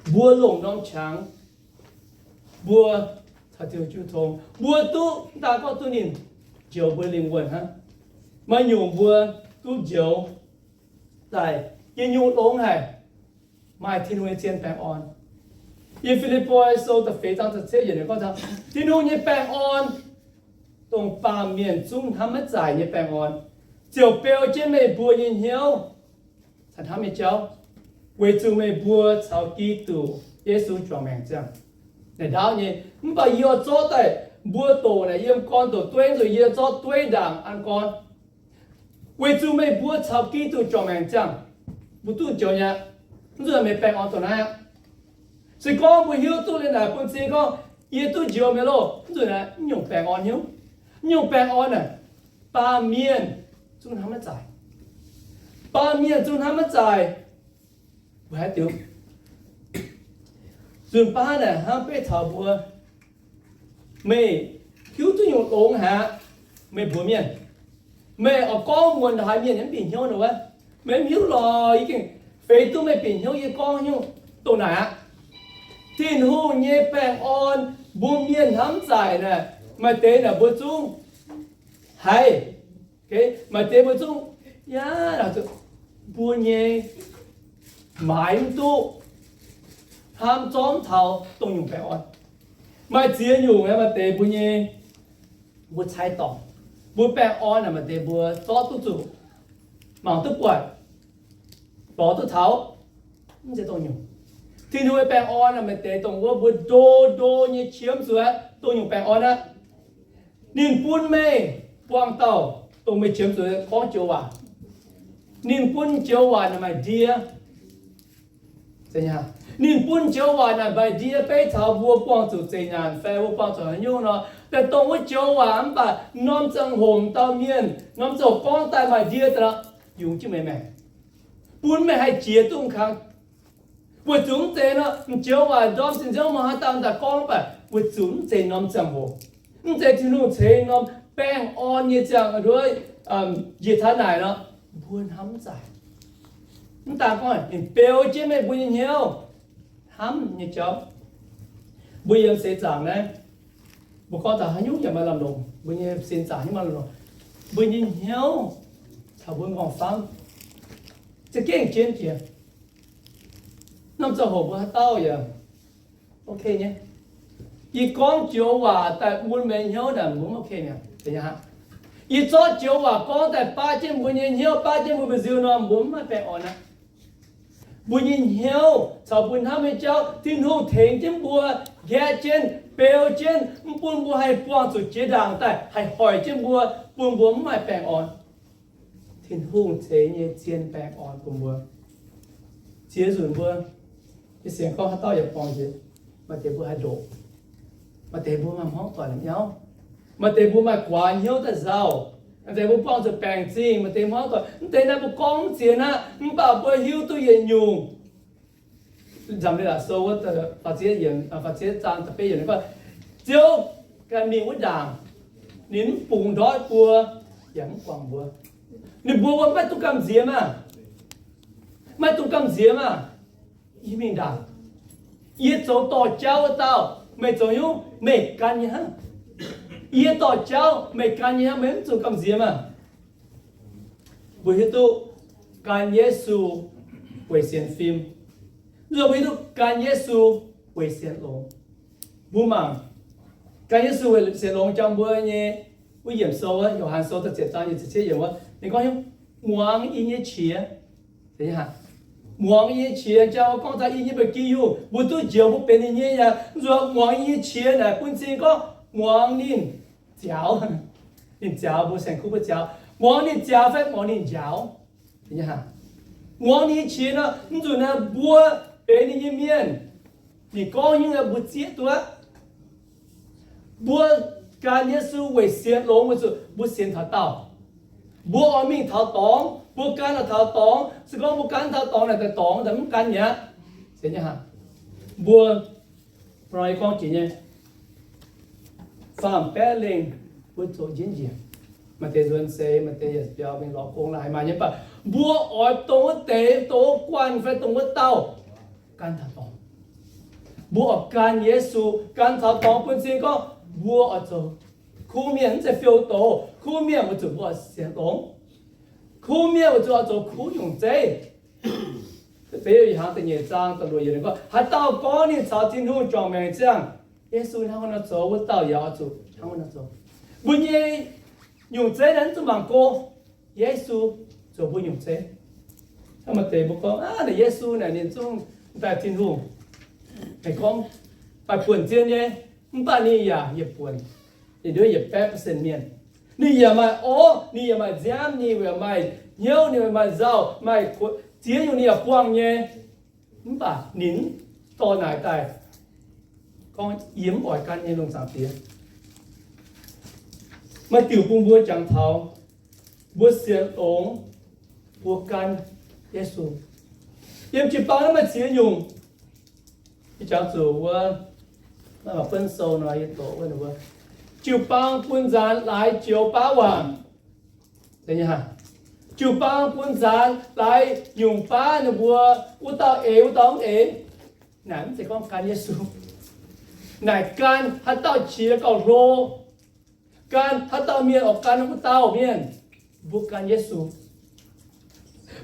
Mbuo longc norm qangx, mbuo caux Tin-Hungh jiu tong, mbuo duqv daaih gorngv duqv ninh njoux mbuo lingh wuonh hnangv. Maaih nyungc mbuo duqv njoux daaih, yie nyungc longx haic, maaih Tin-Hungh nyei zien baengh orn. Yiem Fi^lipv^poi Sou da'feix zaang da'cietv yiemc gorngv taux Tin-Hungh nyei baengh orn, dongh baamh mienh zungv hnamv maiv zaaic nyei baengh orn, ziouc beu jienv meih mbuo nyei hnyouv caux hnamv nyei jauv, weic zuqc meih mbuo caux Giduc Yesu juangc maengc ziangh. Naaiv ndaauv nyei, mv baac yie oix zorqv daaih mbuo doqc naaic, yiem gorn doqc dueiv, zuqc yie zorqv dueiv ndaangc an gorn, weic zuqc meih mbuo caux Giduc juangc maengc ziangh. Mbuo duqv njoux nyei aqv. Mv nzunc meih baengh orn dongh naaiv aqv. Se gorngv mbuo hiuv duqv liuz naaic bun cing gorngv, yie duqv njoux mi'aqv loh, mv nzunc naaic mv nyungc baengh orn hnyouv. Mv nyungc baengh orn naaic, baamh mienh zungv hnamv maiv zaaic. Baamh mienh zungv hnamv maiv zaaic. Mbuo haaix diuc? Nzunc baav naaic hnangv beiv taux mbuo, meih hiuv duqv nyungc longx haic aqv. Meih mbuox mienh, meih oix gorngv muonc haaix mienh yaac mv bieqc hnyouv nor wuov, meih mv hiuv lorqc. Yie gengh feix duqv meih bieqc hnyouv yie gorngv nyungc dongh naaic aqv. Tin-Hungh nyei baengh orn mbuo mienh hnamv zaaic naaic, maaih deix naaic mbuo zungv haiz, maaih deix mbuo zungv, yaac mbuo nyei maaiz mv duqv, hnamv zorqv mv taux dongh nyungc baengh orn. Maaih ziex nyungc, maaih deix mbuo nyei, mbuo cai dorngc, mbuo baengh orn naaic maaih deix mbuo zorqv duqv zuqc, mangc duqv buatc, lorz duqv taux, mv zeiz dongh nyungc. Tin-Hungh nyei baengh orn naaic maaih deix dongh wuov mbuo ndo ndo nyei qiemx zuqc aqv, dongh nyungc baengh orn aqv. Ninh bun meih buangh dauh dongh meih qiemx zuqc gorngv joux waac. Ninh bun joux waac naaic maaih ndie. Ninh bun joux waac naaic maaih ndie beiv taux mbuo buangh zuqc zeqc nyaanc fai mbuo buangh zuqc haaix nyungc nor, daaih dongh wuov joux waac mv baac norm ziangh hoc dauh mienh, norm ziangh hoc gorngv daaih maaih ndie daaih nor, yungz jienv meih maengc, bun meih haih jiex duqv kangx. Weic zuqc mv zeiz nor, m'joux waac ndorm zinh nziouv meih haaix dauh daaih gorngv, mv baac weic zuqc mv zeiz norm ziangh hoc, mv zeiz Tin-Hungh ceix norm baengh orn nyei ziangh nduov njiec taux naaic nor, mbuo hnamv mv zaaic. Mv daan gorngv ninh beu jienv meih mbuo nyei hnyouv, hnamv nyei jauv. Mbuo yiem seix zaangc naaiv, mbuo gorngv taux haaix nyungc yaac maaih lamh longc, mbuo nyei sin zaangc nyungc maaih lamh longc. Mbuo nyei hnyouv caux mbuo m'nqorngv famv za'gengh jienv jiex. Norm ziangh hoc mbuo haaix dauh yaac ok nyei. Yie gorngv joux waac daaih mun meih hnyouv naaic mbuo mv ok mi'aqv. Yie zorqv joux waac gorngv daaih baav jienv mbuo nyei hnyouv, baav jienv mbuo mbu'nziu nor, mbuo mv maaih baengh orn aqv. Mbuo nyei hnyouv caux mbuo hnamv nyei jauv, Tin-Hungh tengx jienv mbuo, nqaeqv jienv, beu jienv, mv bun mbuo haih buangh zuqc jiex ndaangc daaih haih hoic jienv mbuo, bun mbuo mv maaih baengh orn. Tin-Hungh ceix nyei zien baengh orn bun mbuo. Ziex nzunc mbuo, yie sienx gorngv haaix dauh yaac borngz njiec, maaih deix mbuo haih ndoqc, maaih deix mbuo maaih hmuangv doic la'nyauv, maaih deix mbuo maaih guaax hnyouv daaih nzauh, maaih deix mbuo buangh zuqc baengc zingh, maaih deix hmuangv doic. Mv deix naaiv mbuo gorngv mv ziex aqv, mv baac mbuo hiuv duqv yietc nyungc. Nzamc Leiz-Latc Sou wuov, faah ziex yiemc, faah ziex zaang da'betv yiemc gorngv, Ziouv ganh mingh wuov ndaangc, ninh mv bungx ndortv mbuo, yaac mv guangc mbuo. Ninh mbuox mbuo, maiv dungx gamh nziex maah! Maiv dungx gamh nziex maah! Yie mingh ndaangc. Yie zoux dorh jauv wuov dauh. Meih zoux hnyouv meih gan nyei hnangv. Yie dorh jauv meih gan nyei hnangv, meih mv zuqc gamh nziex maah! Mbuo hiuv duqv gan Yesu weic sienx fim. Mbuo hiuv duqv gan Yesu weic sienx longx. Mbuo mangc gan Yesu weic sienx longx jangx mbuo nyei wuov yiemc sou, Yo^han Sou da'ziepc zaang nyei ziepc cietv yiemc wuov, ninh gorngv, Muangx yie nyei qiex. Muangx yie nyei qiex jangx gorngv taux yie nyei ba'gi yungh, mbuo duqv njoux mbuo benx ninh nyei yaac nzuonx muangx yie nyei qiex naaic bun cing gorngv muangx ninh nziaaux. Ninh nziaaux, mbuo saeng-kuv mbuo nziaaux. Muangx ninh nziaaux fai muangx ninh njaaux? Muangx ninh nyei qiex nor, mv nzunc naaiv mbuo benx ninh nyei mienh, ninh gorngv nyungc mbuo zieqv duqv aqv. Mbuo gan Yesu weic sienx longx, weic zuqc mbuo sienx taux daauh. Mbuo oix mingh taux dorngx, mbuo gan oix taux dorngx. Se gorngv mbuo gan taux dorngx naaic, daaih dorngx daaih mv gan mi'aqv. Mbuo, gorngv jiex nyei, faam baeqv lengh mbuo zoux jienv njiec. Maaih deix nzuonx seix, maaih deix yaac biaux mingh lorz gong laaix maaih nyei, mv baac mbuo oix dongh wuov deix, dongh wuov guanh fai dongh wuov dauh gan taux dorngx. Mbuo oix gan Yesu, gan taux dorngx bun cing gorngv mbuo oix zoux kuv mienh, mv zeiz fiou doz. Kuv mienh weic zuqc mbuo oix sienx longx. Kuv mienh weic zuqc oix zoux kuv nyungc zeiv. Da'betv Yo^han da'nyeic zaang da'luoqc yiemc gorngv, haaix dauh gorngv ninh caux Tin-Hungh juangc maengc ziangh, Yesu hnangv haaix nor zoux, wuov dauh yaac oix zuqc hnangv haaix nor zoux. Mbuo nyei nyungc zeiv naaiv mv zuqc mangc go. Yesu zoux mbuo nyungc zeiv. Hnangv maaih deix mbuo gorngv, aav, naaic Yesu naaic ninh zungv daaih Tin-Hungh, naaic gorngv maaih buonc zien nyei, mv baac ninh yaac yietc buonc, yietc nduov yietc baeqv percent mienh. Ninh yaac maaih orv, ninh yaac maaih nziaamv, ninh yaac maaih hnyouv, ninh yaac maaih nzauh, maaih ziex nyungc ninh yaac buangh nyei. Mv baac ninh dorh naaic daaih gorngv, yie mv oix gan nyei, lungh zaangc Diex. Maaih diuc bung mbuo jangx taux mbuo sienx longx, mbuo gan Yesu. Yiem jiu-baang naaiv maaih ziex nyungc. Yie jangx zuqc wuov, naaiv maaih buonv sou nor, yie doqc wuov, jiu-baang bun nzaanx laaix joux baav waanc. Jiu-baang bun nzaanx laaix nyungc baav ninh mbuo, wuov dauh eix, wuov dauh mv eix. Naaic mv zeiz gorngv gan Yesu. Naaic gan haaix dauh qiex gauh hlo, gan haaix dauh mienh oix gan wuov dauh mienh. Mbuo gan Yesu.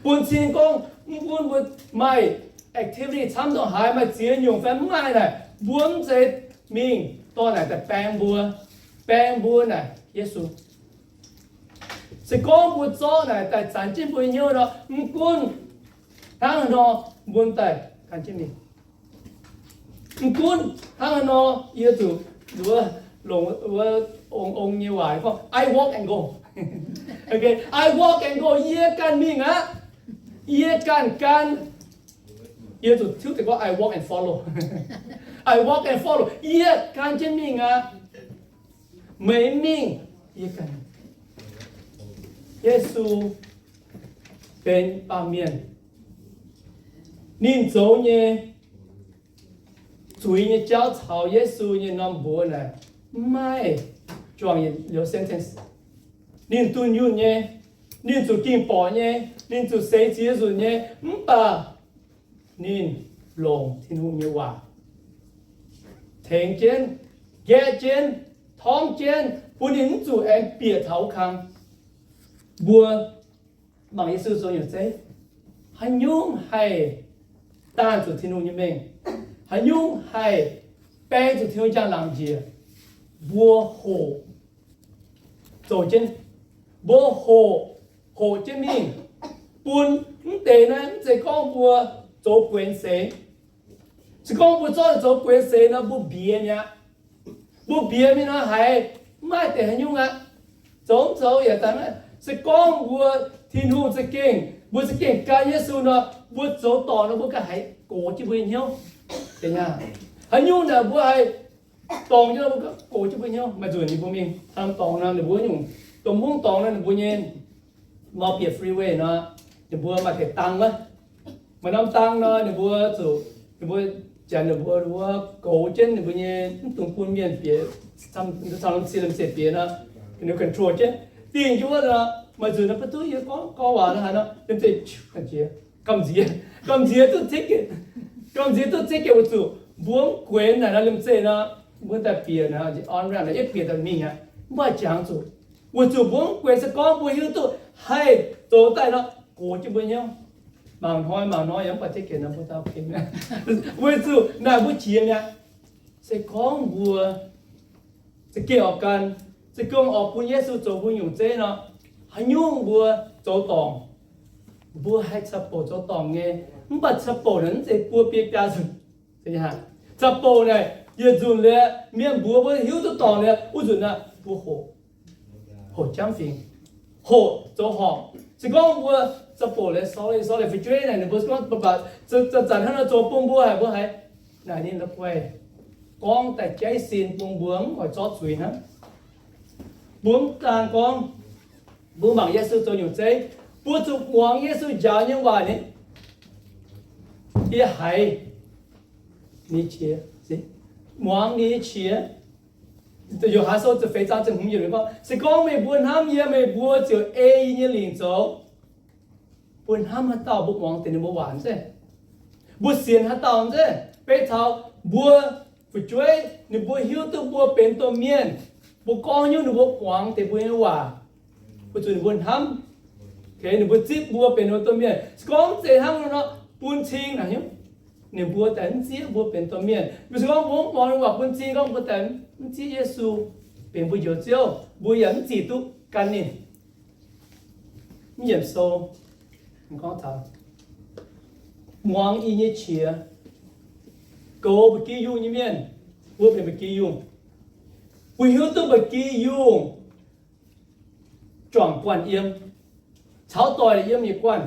Bun cing gorngv mv gunv mbuo maaih activity camv ndongc haaix, maaih ziex nyungc fai mv maaih naaic, mbuo mv zeiz mingh dorh naaic daaih baeng mbuo, baeng mbuo naaic Yesu. Se gorngv mbuo zorqv naaic daaih zanc jienv mbuo nyei hnyouv nor, mv gunv hnangv haaix nor, mbuo daaih gan jienv mingh. Mv gunv hnangv haaix nor, yie zuqc nduov longc wuov ong, ong nyei waac gorngv, I walk and go. Okay, I walk and go, yie ganh mingh aqv. Yie ganh gan. Yie zuqc tiuv deix gorngv, I walk and follow. I walk and follow, yie gan jienv mingh aqv. Meih mingh, yie ganh. Yesu benx baamh mienh. Ninh zoux nyei zuiz nyei jauv caux Yesu nyei norm mbuox naaic maiv juangc yietc liuz sentence. Ninh dunh yunh nyei, ninh zuqc ging borqc nyei, ninh zuqc seix ziex nzunc nyei, mv baac ninh longc Tin-Hungh nyei waac tengx jienv, nqaeqv jienv, torngv jienv, bun ninh mv zuqc aengx bieqc taux wuov kang. Mbuo mangc Yesu zoux nyungc zeiv, haaix nyungc haih daanh zuqc Tin-Hungh nyei mengh, haaix nyungc haih baeng zuqc Tin-Hungh njang-laangc njiec, mbuo hoqc zoux jienv. Mbuo hoqc, hoqc jienv mingh. Bun mv deix naaiv mv zeiz gorngv mbuo zoux bueix seix. Se gorngv mbuo zorqv zoux bueix seix nor, mbuo mbiex mi'aqv. Mbuo mbiex mingh nor haiz mv maaih deix haaix nyungc aqv. Zoux mv zoux yaac daaih maiv. Se gorngv mbuo Tin-Hungh za'gengh, mbuo za'gengh gan Yesu nor, mbuo zoux dorngc nor mbuo ganh haiz gox jienv mbuo nyei hnyouv. Haaix nyungc naaic mbuo haiz dorngc jienv nor mbuo ganh gox jienv mbuo hnyouv. Maaih nzunc ninh mbuo mingh dorngc nor, ninh mbuo nyungc domh mungv dorngx nor, ninh mbuo nyei mor bieqc freeway nor, ninh mbuo maaih deix dang wuov. Maaih norm dang nor, ninh mbuo zuqc, ninh mbuo janx ninh mbuo wuov goux jienv ninh mbuo nyei, mv dungx bun mienh bieqc, camv cie lemh zeiv bieqc nor, ninh control jienv. Dingh jienv wuov nor, maaih nzunc nor, mv duqv yie gorngv gorngv waac nor haaix nor, lemh zeiv gamh nziex, gamh nziex, gamh nziex duqv ticket, gamh nziex duqv ticket weic zuqc mbuo mv guenx naaic nor, lemh zeiv nor, mbuo daaih bieqc naaic, on ramp naaic, yietv bieqc daaih mingh aqv. Mv baac jangx zuqc, weic zuqc mbuo mv guenx, se gorngv mbuo hiuv duqv haih zoux daaih nor, gox jienv mbuo hnyouv. Mangc hnoi mangc hnoi yaac mv baac ticket nor mbuo daaih ok mi'aqv. Weic zuqc naaic mbuo jiex mi'aqv. Se gorngv mbuo za'gengh oix gan, za'gengh oix bun Yesu zoux mbuo nyungc zeiv nor, haaix nyungc mbuo zoux dorngc, mbuo haih caqv-bouc zoux dorngc nyei. Mv baac caqv-bouc naaic mv zeiz buo biei biaa nzunc. Caqv-bouc naaic yietc nzunc liuz, mienh mbuox mbuo hiuv duqv dorngc liuz, wuov nzunc naaic mbuo hoqc, hoqc jamv fingx, hoqc zoux horpc. Se gorngv mbuo caqv-bouc liuz, sorry, sorry, fu'jueiv naaic ninh mbuo se gorngv baac zanc-zanc hnangv nor zoux bun mbuo haic, mbuo haiz naaic ninh la'guaih gorngv daaih jaiv sin bun mbuo mv oix zorqv zuiz hnangv. Mbuo mv daan gorngv mbuo mangc Yesu zoux nyungc zeiv, mbuo zuqc muangx Yesu njaaux nyei waac nyei. Yie haiz ninh nyei qiex, muangx ninh nyei qiex. Yo^han Sou ziepc feix zaang ziepc hmz yiemc gorngv, se gorngv meih mbuo hnamv yie, meih mbuo ziouc ei yie nyei lingc zoux. Mbuo hnamv haaix dauh mbuo muangx deix ninh mbuo waac zeiv. Mbuo sienx haaix dauh zeiv. Beiv taux mbuo fu'jueiv ninh mbuo hiuv duqv mbuo benx domh mienh, mbuo gorngv nyungc ninh mbuo muangx deix mbuo nyei waac, weic zuqc ninh mbuo hnamv, ninh mbuo zipv mbuo benx ninh mbuo domh mienh. Se gorngv mv zeiz hnangv nor, bun cing naaic hiuv, ninh mbuo daaih mv zieqv mbuo benx domh mienh. Mv baac se gorngv mbuo mv muangx ninh waac bun cing, gorngv mbuo daaih mv zieqv Yesu benx mbuo njoux Ziouv, mbuo yaac mv zic duqv gan ninh. Mv yiemc sou gorngv taux muangx i nyei qiex, goux ba'gi yungh nyei mienh, mbuo benx ba'gi yungh. Mbuo hiuv duqv ba'gi yungh juangc guanh yiem, caux doic yiem nyei guanh.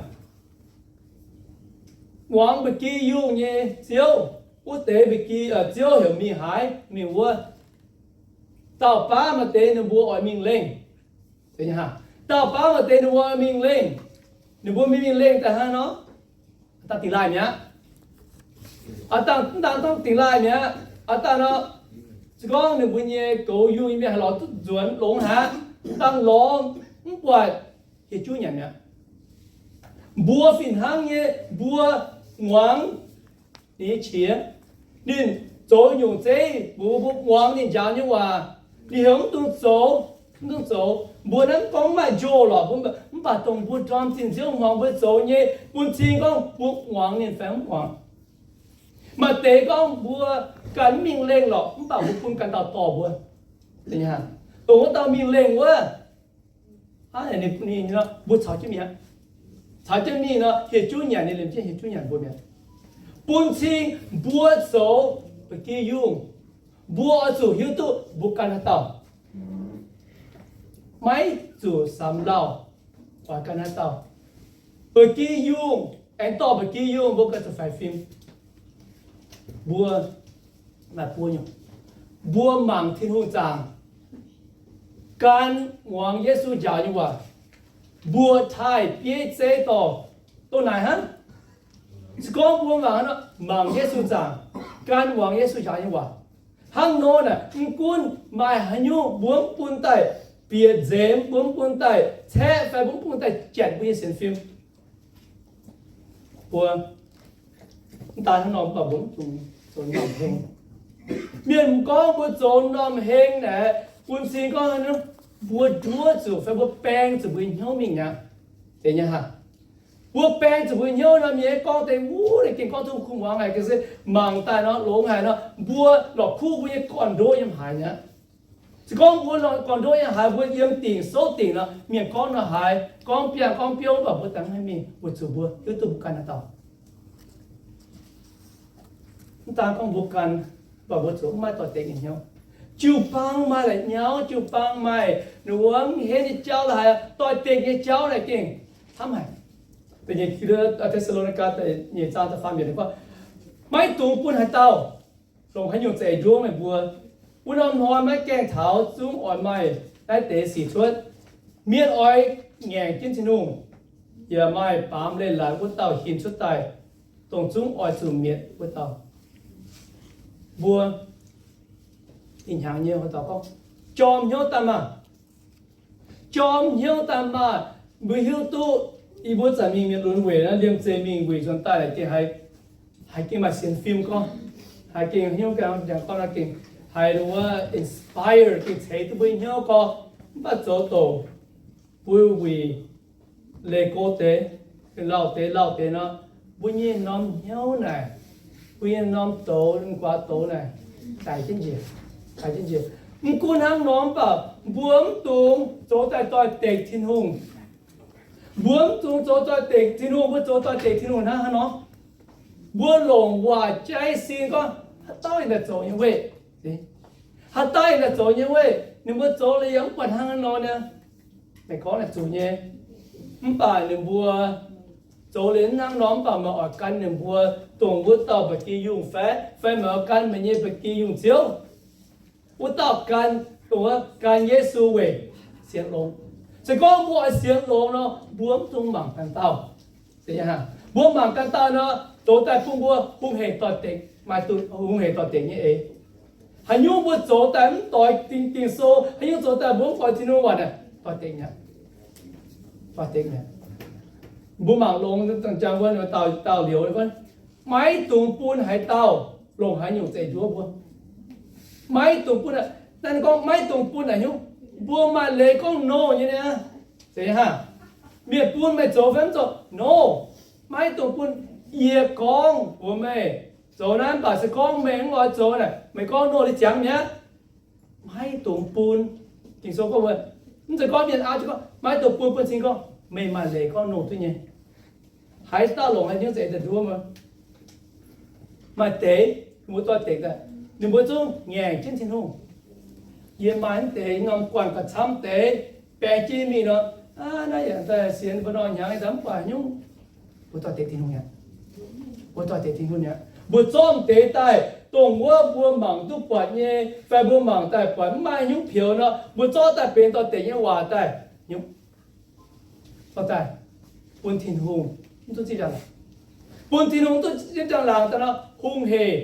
Muangx ba'gi yungh nyei ziouv, wuov deix ba'gi, ziouv heuc mingh haaix mingh wuov. Dauh baav maaih deix ninh mbuo oix mingh lengh. Dauh baav maaih deix ninh mbuo oix mingh lengh. Ninh mbuo mingh, mingh lengh daaih hnangv nor, dangh dingx laaih mi'aqv. Dangh, dangh dingx laaih mi'aqv. Dangh nor, se gorngv ninh mbuo nyei goux yungh nyei mienh haih lorz duqv nzuonx longx haic, dangh lorz mv buatc, hieh juv nyanc mi'aqv. Mbuo fih hnangv nyei, mbuo muangx ninh nyei qiex. Ninh zoux nyungc zeiv, mbuo, mbuo muangx ninh njaaux nyei waac, ninh heuc mv dungx zoux, mv dungx zoux. Mbuo naaiv mv gorngv maaih njoh lorqc, mv baac dongh mbuo ndorm zinh nziouv hmuangx mbuo zoux nyei, bun cing gorngv mbuo muangx ninh fai mv muangx. Maaih deix gorngv mbuo ganh mv mingh lengh lorqc, mv baac mbuo bun ganh dauh dorh mbuo. Dongh wuov dauh mingh lengh wuov, mbuo caux jienv mingh, caux jienv mingh nor, hieh juv nyanc, ninh liemh jienv hieh juv nyanc mbuo mi'aqv. Bun cing mbuo zoux ba'gi yungh, mbuo oix zuqc hiuv duqv mbuo gan haaix dauh, maiv zuqc samx lauh oix gan haaix dauh. Ba'gi yungh, aengx dorh ba'gi yungh, mbuo ganh zuqc faix fim. Mbuo, maaih buo nyungc, mbuo mangc Tin-Hungh zaangc, gan muangx Yesu njaaux nyei waac, mbuo taaih bieiv zeiv dorh, dongh naaic hnangv. Se gorngv mbuo mangc, mangc Yesu zaangc, gan muangx Yesu njaaux nyei waac, hnangv nor naaic, mv gunv maaih haaix nyungc mbuo mv bun daaih bieqc nzemx, mbuo mv bun daaih caeqv fai mbuo mv bun daaih janc mbuo nyei sienx fim. Mbuo mv daan hnangv nor, mv baac mbuo mv dungx zoux norm heng. Mienh gorngv mbuo zoux norm heng naaic, bun cing gorngv mbuo nduov zuqc fai mbuo baeng zuqc mbuo nyei hnyouv mingh mi'aqv. Deix nyei hnangv, mbuo baeng zuqc mbuo nyei hnyouv nor, mienh gorngv deix wuov, ninh gengh gorngv duqv kuv muangx haic, gengh se mangc daaih nor longx haic nor, mbuo lorqc kuv mbuo nyei gorn-ndoqv yiem haaix mi'aqv. Se gorngv mbuo lorqc gorn-ndoqv yiem haaix, mbuo yiem dingc souv dingc nor, mienh gorngv nor haaix, gorngv biangh gorngv biouv, mv baac mbuo dangx maiv mingh, weic zuqc mbuo hiuv duqv mbuo ganh haaix dauh. Mv daan gorngv mbuo ganh, mv baac mbuo zuqc maiv doix-dekc nyei hnyouv. Jiu-baang maaih la'nyauv, jiu-baang maaih ninh wuov mv henv nyei jauv la'haaix, doix-dekc nyei jauv naaic gengh hnamv haic. Da'nyeic Te^saa^lo^ni^gaa da'nyeic zaang da'faam yiemc gorngv, maiv dungx bun haaix dauh longc haaix nyungc za'eix nduov meih mbuo. Wuov norm hnoi maiv gaengh taux zungv oix maaih naaiv deix sic cuotv. Mienh oix ngaengc jienv Tin-Hungh, yaac maaih baamz leiz-latc wuov dauh hinc cuotv daaih, dongh zungv oix zuqc mietc wuov dauh. Mbuo ih hnyangx nyei hoc dauh gorngv, jorm hnyouv daaih maah! Jorm hnyouv daaih maah! Mbuo hiuv duqv yie mbuo zanc mingh mienh lunx weic naaiv liemh zeih mingh weic nzuonx daaih gengh haiz, haiz gengh maaih sienx fim gorngv, haiz gengh hnyouv gengh gorngv naaiv gengh haiz wuov inspire gengh ceix duqv mbuo hnyouv gorngv, mv baac zoux douc mbuo wuic leih go deix, lauh deix lauh deix nor, mbuo nyei norm hnyouv naaic, mbuo nyei norm douz, guaax douz naaic, daic jienv njiec, daic jienv njiec. Mv gunv hnangv nor mv baac mbuo mv dungx zoux daaih doix-dekc Tin-Hungh. Mbuo mv dungx zoux doix-dekc Tin-Hungh. Mbuo zoux doix-dekc Tin-Hungh hnangv haaix nor? Mbuo longc waac jaiv sin gorngv, haaix dauh yaac daaih zoux nyei weic, haaix dauh yaac daaih zoux nyei weic, ninh mbuo zoux liuz yaac mv buatc hnangv haaix nor nyei. Meih gorngv naaic zuqc nyei. Mv baac ninh mbuo zoux liuz hnangv nor mv baac meih oix gan ninh mbuo, dongh wuov dauh ba'gi yungh fai, fai meih oix gan meih nyei ba'gi yungh ziouv. Wuov dauh gan, dongh wuov gan Yesu weic sienx longx. Se gorngv mbuo oix sienx longx nor, mbuo mv dungx mangc ganh dauh. Mbuo mangc ganh dauh nor, zoux daaih bun mbuo hungh hec doix-dekc, maaih duqv hungh hec doix-dekc nyei eix. Haaix nyungc mbuo zoux daaih mv doix Ging-Sou, haaix nyungc zoux daaih mbuo mv doix Tin-Hungh waac naaic, doix-dekc mi'aqv. Doix-dekc mi'aqv. Mbuo mangc longx jangx wuov dauh, dauh liouz, maiv dungx bun haaix dauh longc haaix nyungc za'eix nduov mbuo? Maiv dungx bun aqv. Naaiv gorngv maiv dungx bun aqv hnyouv, mbuo maaih leiz gorngv no nyei niaa. Zeiz hnangv, mienh bun meih zoux fai mv zoux no, maiv dungx bun. Yie gorngv mbuox meih, zoux naaiv mv baac se gorngv meih mv oix zoux naaic, meih gorngv no liuz ziangx mi'aqv. Maiv dungx bun. Ging-Sou gorngv, mv zeiz gorngv mienh aqv, gorngv maiv dungx bun, bun cing gorngv meih maaih leiz gorngv no duqv nyei. Haaix dauh longc haaix nyungc za'eix daaih nduov mbuo? Maaih deix mbuo doix-dekc daaih, ninh mbuo zungv ngaengc jienv Tin-Hungh. Yie maaih mv deix norm guanh gauh camv deix, baeng jienv mingh nor, naaiv yaac daaih sienx mbuo norm hnyangx daaih mv buatc nyungc. Mbuo doix-dekc Tin-Hungh aqv. Mbuo doix-dekc Tin-Hungh aqv. Mbuo zorqv deix daaih, dongh wuov mbuo mangc duqv buatc nyei fai mbuo mangc daaih buatc mv maaih nyungc pioux nor, mbuo zorqv daaih benx doix-dekc nyei waac daaih, nyungc, zorqv daaih bun Tin-Hungh mv duqv zipv njang-laangc. Bun Tin-Hungh mv duqv zipv njang-laangc daaih nor, hungh hec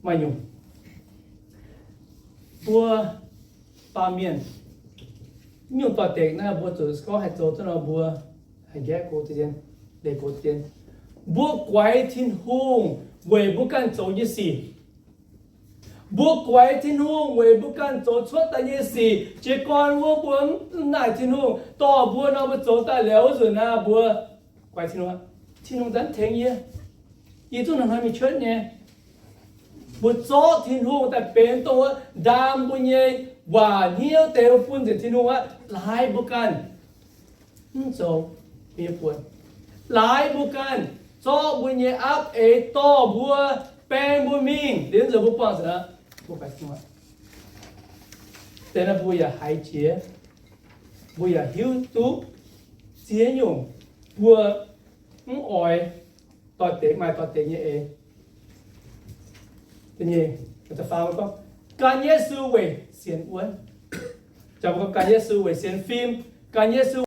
maaih nyungc. Mbuo baamh mienh, mv nyungc doix-dekc naaiv mbuo zuqc gorngv haih zoux duqv nor, mbuo haih nqaeqv gox deix, leih gox deix. Mbuo guaix Tin-Hungh weic mbuo ganh zoux nyei sic. Mbuo guaix Tin-Hungh weic mbuo ganh zoux cuotv daaih nyei sic. Jiez gorn wuov mbuo mv naaic Tin-Hungh dorh mbuo nor, mbuo zoux daaih liuz wuov nzunc naaic mbuo guaix Tin-Hungh, Tin-Hungh zanc tengx yie, yie zungv hnangv haaix mingh cuotv nyei. Mbuo zorqv Tin-Hungh daaih benx dongh wuov ndaam mbuo nyei waac hnyouv deix bun nzengc Tin-Hungh aqv. Laaix mbuo ganh mv zoux mbuo nyei buonc. Laaix mbuo ganh zorqv mbuo nyei aapv eix dorh mbuo, baeng mbuo mingh liuz nzunc mbuo buangh nzengc aqv. Mbuo guaix Tin-Hungh aqv. Deix naaiv mbuo yaac haiz jiex, mbuo yaac hiuv duqv ziex nyungc mbuo mv oix doix-dekc, maaih doix-dekc nyei eix. Gan Yesu weic sienx wuonv, gan Yesu weic sienx fim, gan Yesu